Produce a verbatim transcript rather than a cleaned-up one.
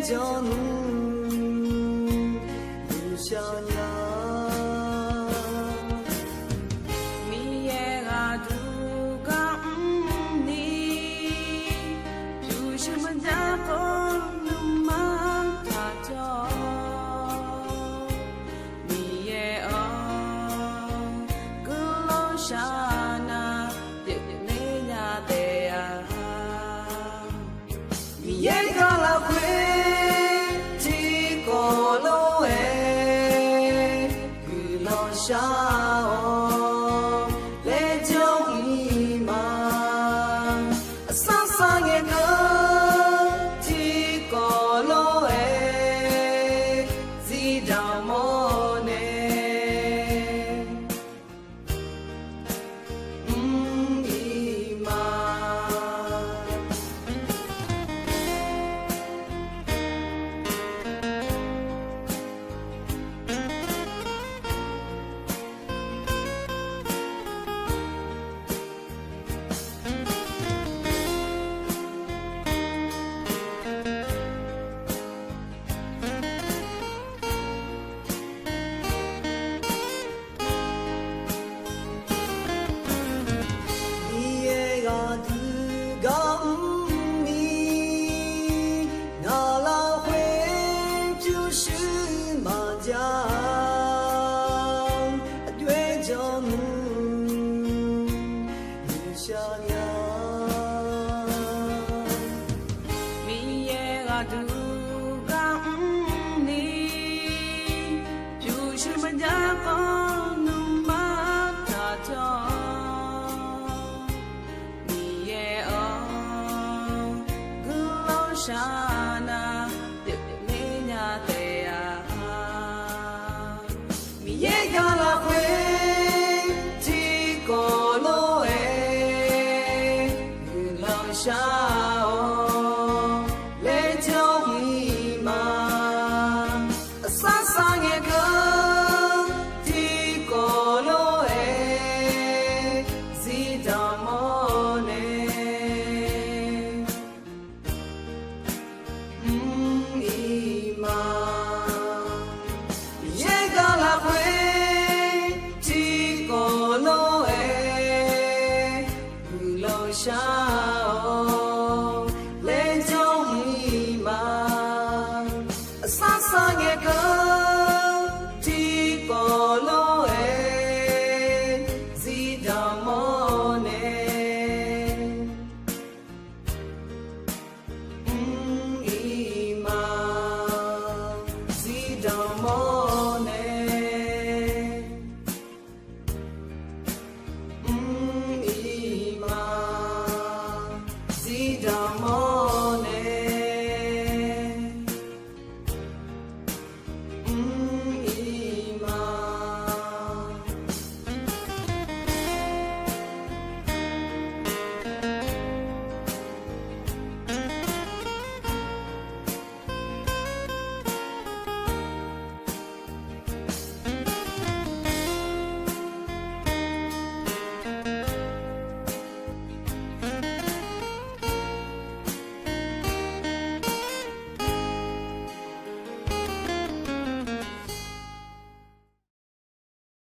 jawrluf nuishawq nya. Miqyaer ghaqduq gar mrni, pyurshuir maqjav khawf nuima taqjawr. Miqyaer-awr, guiqlanq shar nar, pyeufler nya taef-a. Miqyaer kar lafkhoer tiqkawv lof-aer guiqlanq shar-awq laer jawr-ir ma. Aqsar sar ngae keuv tiqkawv lof-aer zifdamq mawr nae mr-ir ma. Miqyaer ghaqdui gar mrni, ngaq lafkhoer pyurshuir maqjav-a. Aqjox-aer jawrluf nuishawq nya. Miqyaer ghaqdui gar mrni, pyurshuir maqjav khawf nuima taqjawr. Miqyaer-awr, guiqlanq shar